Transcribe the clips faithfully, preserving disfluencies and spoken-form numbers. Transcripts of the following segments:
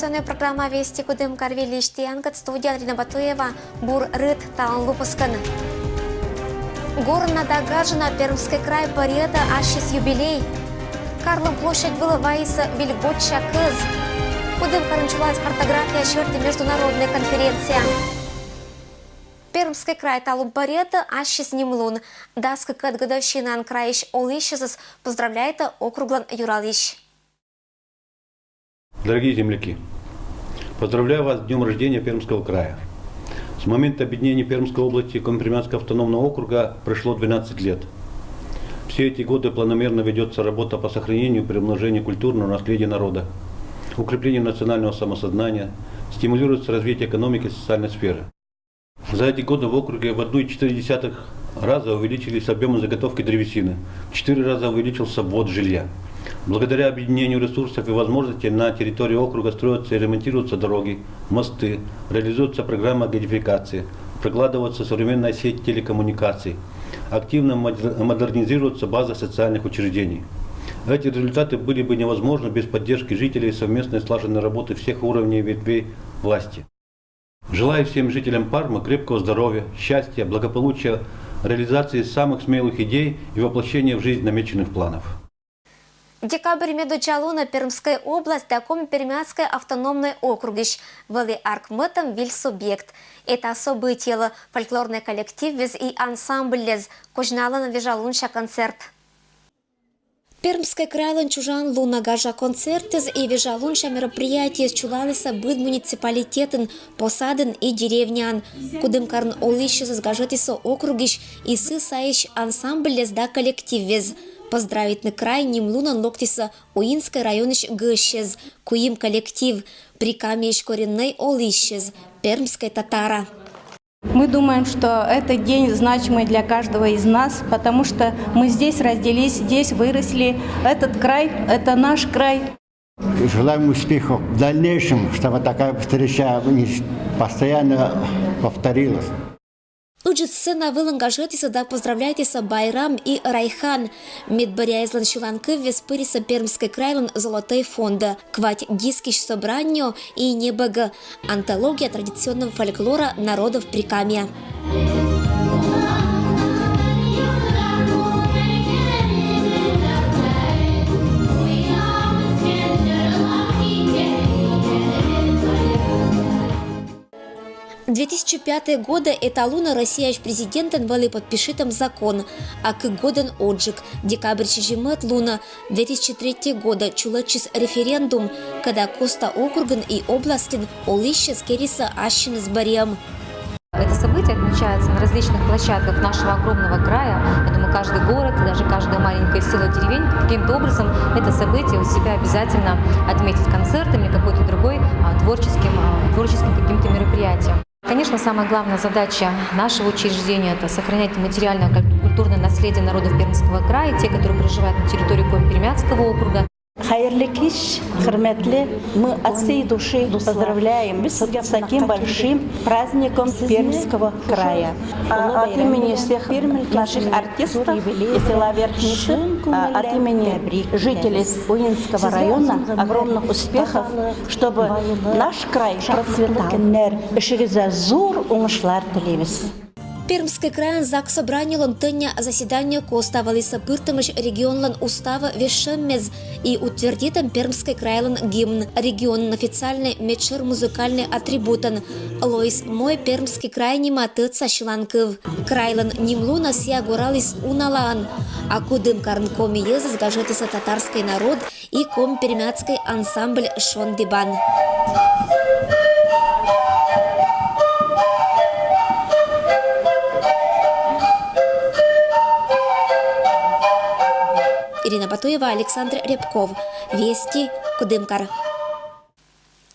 Тӧні программа «Вести Кудымкар» вылысь тіянкӧд студияын Рина Батуева. Бур рыт талун выпускын. Горнана да гажана Пермскӧй край бӧръя ассьыс юбилей. Карлӧн площадь вылӧ вайисӧ выльгоча кӧз. Кудымкарын чулаліс картография сьӧрті международнӧй конференция. Пермскӧй край талун бӧръя ассьыс нимлун. Дас кыкӧд годовщинаӧн крайысь олысьӧсӧс поздравляйтӧ округлӧн юралысь. Дорогие земляки, поздравляю вас с днём рождения Пермского края. С момента объединения Пермской области и Коми-Пермяцкого автономного округа прошло двенадцать лет. Все эти годы планомерно ведётся работа по сохранению и приумножению культурного наследия народа, укреплению национального самосознания, стимулируется развитие экономики и социальной сферы. За эти годы в округе в одну и четыре десятых раза увеличились объёмы заготовки древесины, в четыре раза увеличился ввод жилья. Благодаря объединению ресурсов и возможностей на территории округа строятся и ремонтируются дороги, мосты, реализуется программа газификации, прокладывается современная сеть телекоммуникаций, активно модер-, модернизируется база социальных учреждений. Эти результаты были бы невозможны без поддержки жителей и совместной слаженной работы всех уровней и ветвей власти. Желаю всем жителям Пармы крепкого здоровья, счастья, благополучия, реализации самых смелых идей и воплощения в жизнь намеченных планов. Декабрь медводдза лунӧ Пермскӧй область да Коми-Пермяцкӧй автономнӧй округысь вӧлі аркмӧтӧм выль субъект. Эта событиелы фольклорнӧй коллективвез и ансамбльлӧз козьналӧны вежалунся концерт. Пермскӧй крайлӧн чужан лунӧ гажа концертыс и вежалунся мероприятиеыс чулалісӧ быд муниципалитетын, посадын и деревняын. Кудымкарын олысьӧсӧс гажӧдісӧ округысь и сы сайысь ансамбльлӧз да коллективвез. Поздравитны край нимлунӧн локтісӧ Уинскӧй районысь гӧсьтӧс, куим коллектив, Прикамьеысь кореннӧй олысьӧс, пермскӧй татара. Мы думаем, что этот день значимый для каждого из нас, потому что мы здесь родились, здесь выросли. Этот край — это наш край. Желаем успехов в дальнейшем, чтобы такая встреча не с-, постоянно повторилась. Ыджыд сцена вылын гажӧдісӧ да поздравляйтісӧ Байрам и Райхан. Медбӧръяяслӧн сьыланкыввез пырисӧ Пермскӧй крайлӧн золотӧй фондӧ. Квать дискысь собраниеӧ и небӧгӧ. Антология традиционного фольклора народов Прикамья. Две тысячи пятӧй годӧ эта лунӧ Россияысь президентӧн вӧлі подпишитӧм закон, а кык годӧн отжык, декабрь сизимӧд лунӧ две тысячи третьего года чулӧдчис референдум, кӧда Коста округын и областьын олысьӧс керисӧ ассьыныс бӧрйӧм. Это событие отмечается на различных площадках нашего огромного края. Я думаю, каждый город, даже каждое маленькое село, деревенька каким-то образом это событие у себя обязательно отметит концертом или какой-то другой, а, творческим, а, творческим каким-то мероприятием. Конечно, самая главная задача нашего учреждения — это сохранять материальное куль-, культурное наследие народов Пермского края, те, которые проживают на территории Коми-Пермяцкого округа. Хайырлы кич, хөрмәтле, мы от всей души поздравляем с, с таким большим праздником Пермского края. А от имени всех наших артистов из села Верхницы, а, от имени жителей Уинского района огромных успехов, чтобы наш край процветал. Эшегезә зур уңышлар телибез. Пермскӧй крайын ЗАГС собраниелӧн тӧня заседание коста вӧлісӧ пыртӧмысь регионлӧн уставӧ вежсьӧммез и утвердитӧм Пермскӧй крайлӧн гимн, регионын официальнӧй медшӧр музыкальнӧй атрибутӧн. Лоис мой Пермскӧй край нима тӧдса сьыланкыв. Крайлӧн нимлунӧ сійӧ гораліс уналаын, а Кудымкарын коми йӧзӧс гажӧдісӧ татарскӧй народ и коми-пермяцкӧй ансамбль «Шондібан». Ирина Батуева, Александр Рябков. Вести, Кудымкар.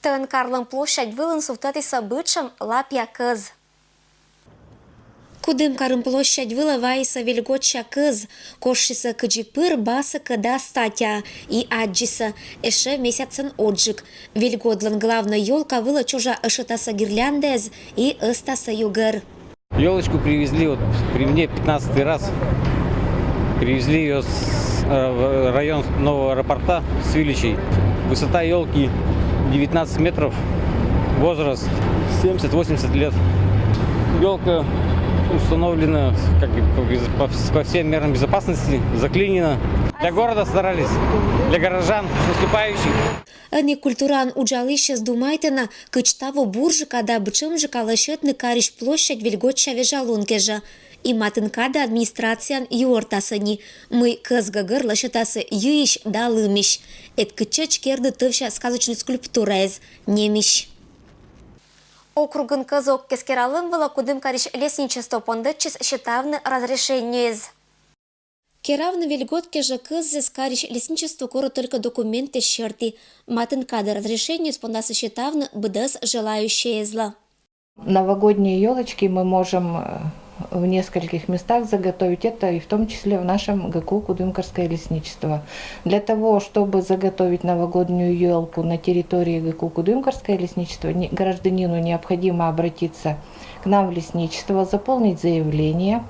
Тӧн Карлӧн площадь вылын сувтӧдісӧ бытшӧм лапъя кӧз. Кудымкарын площадь вылӧ вайисӧ выльгоча кӧз, кошкисӧ кыдзи пыр басӧкӧ да статяӧ и аддзисӧ: эшӧ месяцӧн отжык. Выльгодлӧн главнӧй ёлка вылӧ чужа ӧшӧтасӧ гирляндаяс и ӧзтасӧ югӧр. Елочку привезли, вот при мне пятнадцатый раз. Привезли её с, э, в район нового аэропорта, с Виличей. Высота елки Девятнадцать метров, возраст семьдесят-восемьдесят лет. Елка установлена как бы по, без- по вс- по всем мерам безопасности, заклинена. Для города старались, для горожан. С наступающим! Ӧні культураын уджалысь думайтӧны, кыдз таво бурджыка да быдшӧмджыка лӧсьӧдны карысь площадь вельготча вежалун кежӧ. И матын кадӧ администрацияын юӧртасны, мый кӧс гӧгӧр лӧсьӧдасны йиысь да лымысь. Эд кытчӧдз керны тӧвся сказочнӧй скульптураэз, немысь. Округын кӧзок кескералӧм вылӧ Кудымкарысь лесничество пондӧдчис сетавны разрешениеез. Керавны вельгот кежӧ кӧззӧс карысь лесничество корӧ только документэз серти. Матын кадӧ разрешениеез пондасны сетавны быдӧс желающеезлы. Новогодние елочки мы можем э, в нескольких местах заготовить. Это и в том числе в нашем ГКУ Кудымкарское лесничество. Для того, чтобы заготовить новогоднюю елку на территории ГКУ Кудымкарское лесничество, не- гражданину необходимо обратиться к нам в лесничество, заполнить заявление.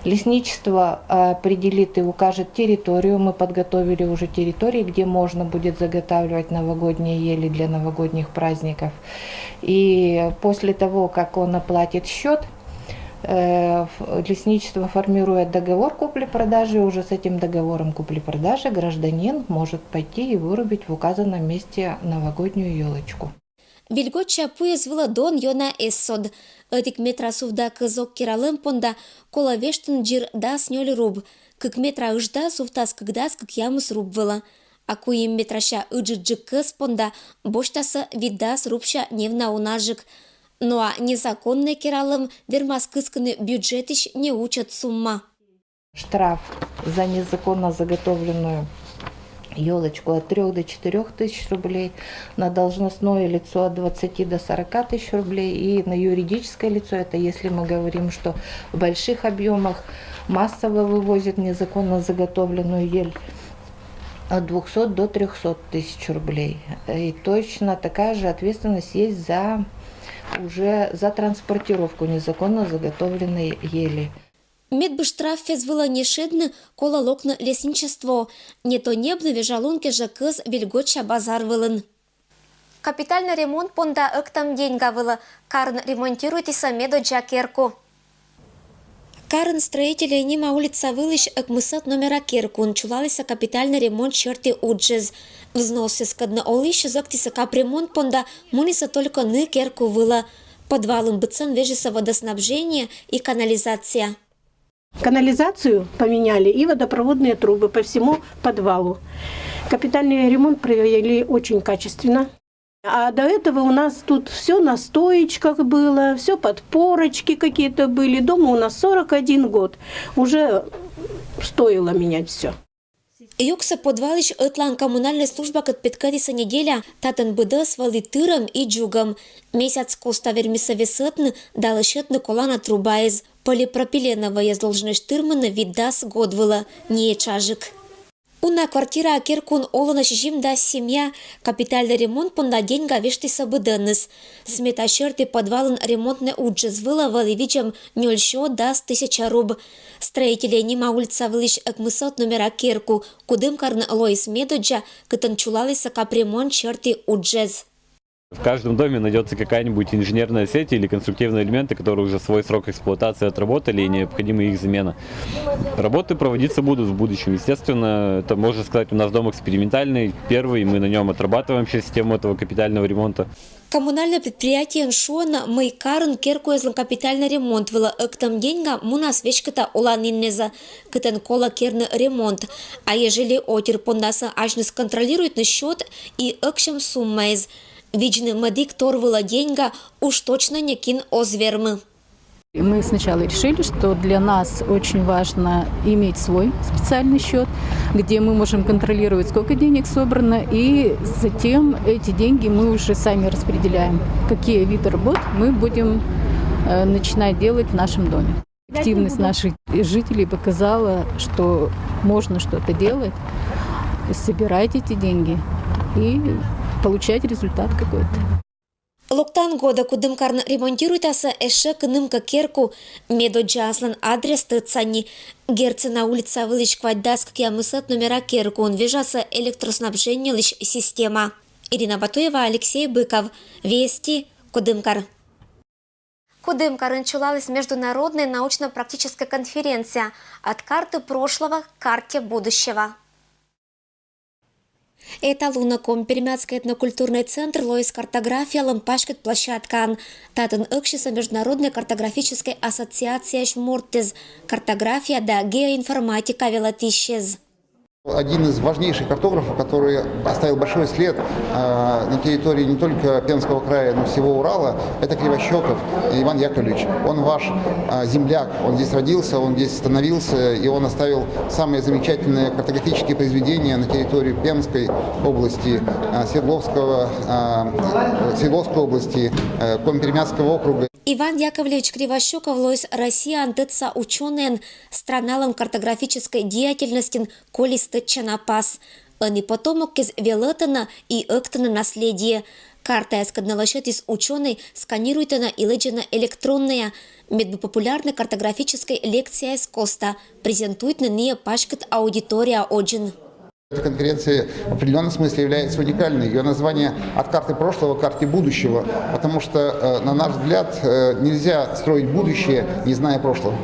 Лесничество э, определит и укажет территорию. Мы подготовили уже территории, где можно будет заготавливать новогодние ели для новогодних праздников. И после того, как он оплатит счет, э, ф- лесничество формирует договор купли-продажи, и уже с этим договором купли-продажи гражданин может пойти и вырубить в указанном месте новогоднюю елочку. Вельготча пуэз вылӧ дон ёна эз сод. Ӧтик метра сувта кӧзок кералӧм понда колӧ вештыны дзир дас нёль руб. Кык метра ыжда сувтас кыкдас кыкъямыс руб вылӧ. А куим метрася ыджыдджык кӧс понда босьтасны витдас рубся невна унаджык. Но а незаконнӧй кералӧм вермас кыскыны бюджетысь неучӧд сумма. Штраф за незаконно заготовленную елочку от трёх до четырёх тысяч рублей, на должностное лицо от двадцати до сорока тысяч рублей и на юридическое лицо, это если мы говорим, что в больших объемах массово вывозят незаконно заготовленную ель, от двухсот до трёхсот тысяч рублей. И точно такая же ответственность есть за уже за транспортировку незаконно заготовленной ели. Медбур штраф эз вылӧ не шедны, колӧ локны лесничество. Не то ньӧбны вежалун кежӧ кӧс вельготча базар вылын. Капитальнӧй ремонт понда ӧктам деньга вылӧ. Карын ремонтируйтісны медоддза керку. Карын Строителей нима улица вылысь ӧкмысӧд номера керкуын чулалісны капитальнӧй ремонт серти уджыс. Взносъяскӧд олысь зӧктісны капремонт понда, мунісны только ны керку вылӧ. Подвалын быдсӧн вежисны водоснабжение и канализация. Канализацию поменяли и водопроводные трубы по всему подвалу. Капитальный ремонт провели очень качественно. А до этого у нас тут все на стоечках было, все подпорочки какие-то были. Дома у нас сорок один год. Уже стоило менять все. Юксӧ подвалысь ӧтлаын коммунальнӧй службакӧд петкӧдісны неделя. Татӧн быдӧс вӧлі тырӧм и дзугӧм. Месяц коста вермисны весӧтны да лӧсьӧдны колана трубаэз. Полипропиленӧвӧй должность тырмыны витдас год вылӧ, не этшаджык. Уна квартира керкуын олӧны сизимдас семья. Капитальнӧй ремонт понда деньга вештісны быдӧныс. Смета серти подвалын ремонтнӧй уджыс вылӧ вӧлі видзӧм нёльсё дас тысяча руб. Строителей нима улица вылысь ӧкмысӧд номера керку Кудымкарын лоис медоддза, кытӧн чулалісны капремонт серти уджыс. В каждом доме найдется какая-нибудь инженерная сеть или конструктивные элементы, которые уже свой срок эксплуатации отработали и необходима их замена. Работы проводиться будут в будущем. Естественно, это, можно сказать, у нас дом экспериментальный, первый, мы на нем отрабатываем сейчас систему этого капитального ремонта. Коммунальнӧй предприятиеын шуӧны, мый карын керкуэзлӧн капитальнӧй ремонт вылӧ ӧктам деньга мунас веськыда оланіннеза, кытӧн колӧ керны ремонт. А ежели отир пондасны асьныс контролируйтны счёт и ӧксьӧм суммаэз, видзны мӧдік тор вылӧ деньга уж точно некин оз вермы. Мы сначала решили, что для нас очень важно иметь свой специальный счет, где мы можем контролировать, сколько денег собрано, и затем эти деньги мы уже сами распределяем, какие виды работ мы будем э, начинать делать в нашем доме. Активность наших жителей показала, что можно что-то делать, собирать эти деньги и получать результат какой-то. Локтан годӧ Кудымкарын ремонтируйтасны эшшӧ кымын кӧ керку. Медоддзаяслӧн адрес тӧдса ни. Герцена улица вылысь квайтдас кӧкъямысӧд номера керкуын вежасны электроснабжениелысь система. Ирина Батуева, Алексей Быков. Вести. Кудымкар. Кудымкарын чулаліс международная научно-практическая конференция «От карты прошлого к карте будущего». Эталуноком Пермяцкый этнокультурный центр лоис картографиялӧн паськыд площадкаӧн. Татын ӧксисӧ Международнӧй картографическӧй ассоциацияысь мортыс, картография да геоинформатика велӧдысьыс. Один из важнейших картографов, который оставил большой след э, на территории не только Пермского края, но и всего Урала, это Кривощеков Иван Яковлевич. Он ваш э, земляк, он здесь родился, он здесь становился, и он оставил самые замечательные картографические произведения на территории Пермской области, э, Свердловского, э, Свердловской области, э, Коми-Пермяцкого округа. Иван Яковлевич Кривощеков лоис Россияын тӧдса учёнӧйӧн, страналӧн картографическӧй деятельностьын колис тӧдчана пас. Ӧні потомоккез велӧтӧны и ӧктӧны наследие. Картаяскӧд налы сетіс учёнӧй сканируйтӧны и лэдзӧны электроннӧя, медбу популярнӧй картографическӧй лекцияяс коста презентуйтны найӧ паськыд аудитория водзын. Эта конференция в определенном смысле является уникальной. Ее название «От карты прошлого к карте будущего», потому что, э, на наш взгляд, э, нельзя строить будущее, не зная прошлого.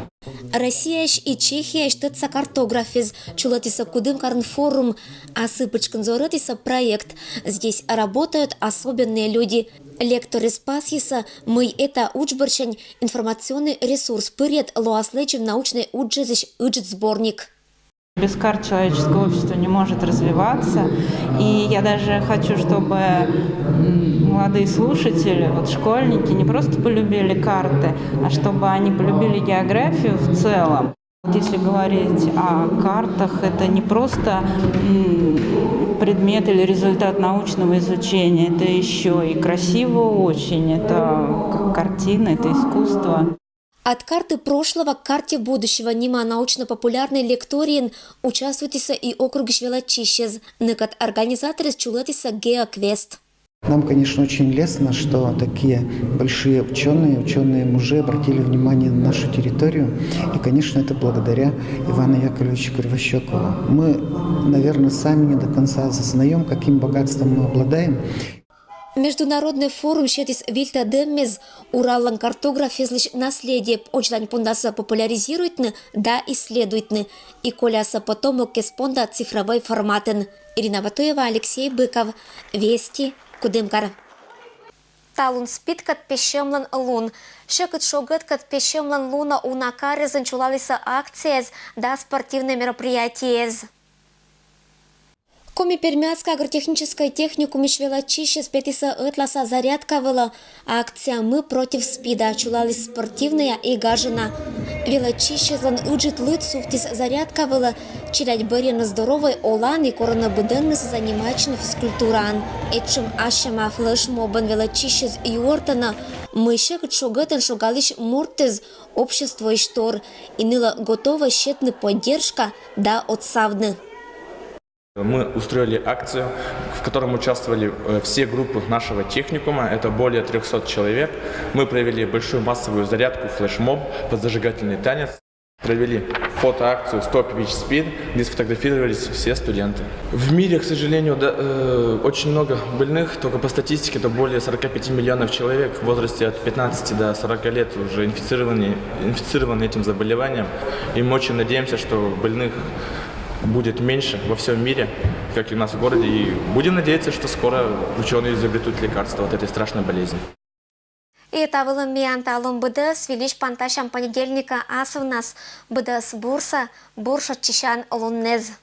Россияысь и Чехияысь тӧдса картографъяс чулӧтісӧ Кудымкарын форум, а сы пытшкын зорӧтісӧ проект. Здесь работают особенные люди. Лекторыс пасйис, мый эта удж бӧрсянь информационный ресурс пырйӧд лоас лэдзӧм научнӧй уджыс ыджыд сборник. Без карт человеческое общество не может развиваться. И я даже хочу, чтобы молодые слушатели, вот школьники, не просто полюбили карты, а чтобы они полюбили географию в целом. Вот если говорить о картах, это не просто предмет или результат научного изучения, это еще и красиво очень, это как картина, это искусство. «От карты прошлого к карте будущего» нима научно-популярнӧй лекторийын участвуйтісӧ и округысь велӧдчысьяс. Ныкӧд организаторыс чулӧтіс геоквест. Нам, конечно, очень лестно, что такие большие ученые, ученые-мужи обратили внимание на нашу территорию. И, конечно, это благодаря Ивану Яковлевичу Кривощекову. Мы, наверное, сами не до конца осознаем, каким богатством мы обладаем. Международный форум сетіс вильтӧдӧммес Ураллӧн картографияяслысь наследие водзлань пондасӧ популяризируйтны да исследуйтны. И колясӧ потомоккез понда цифрӧвӧй форматын. Ирина Батуева, Алексей Быков. Вести. Кудымкар. Талун СПИДкӧд пессьӧмлӧн лун. Сьӧкыд шогӧдкӧд пессьӧмлӧн лунӧ уна каръязын чулалісӧ акцияяс да спортивнӧй мероприятиеяс. Коми-Пермяцкӧй агротехническӧй техникумысь велӧдчысьяс петісӧ ӧтласа зарядка вылӧ. Акция «Мы против СПИДа» чулаліс спортивнӧя и гажана. Велӧдчысьяслӧн ыджыд лыд сувтіс зарядка вылӧ челядь бӧрйӧны здоровӧй оланӧ и корӧны быдӧннысӧ занимайтчыны физкультураӧн. Этшӧм ассяма флешмобын велӧдчысьяс юӧртӧны, мый сьӧкыд шогӧтӧн шогалысь мортыс обществоысь тор, и нылӧ готовӧсь сетны поддержка да отсавны. Мы устроили акцию, в котором участвовали э, все группы нашего техникума, это более трёхсот человек. Мы провели большую массовую зарядку, флешмоб под зажигательный танец. Провели фотоакцию «Stop Beach Speed», где сфотографировались все студенты. В мире, к сожалению, да, э, очень много больных, только по статистике это более сорока пяти миллионов человек в возрасте от пятнадцати до сорока лет уже инфицированы, инфицированы этим заболеванием. И мы очень надеемся, что больных будет меньше во всем мире, как и у нас в городе. И будем надеяться, что скоро ученые изобретут лекарство от этой страшной болезни. И та вылын миян талун быдӧс. Вильысь пантасям понедельникӧ асывнас. Быдӧс бурсӧ, бур шойччысян луннэз.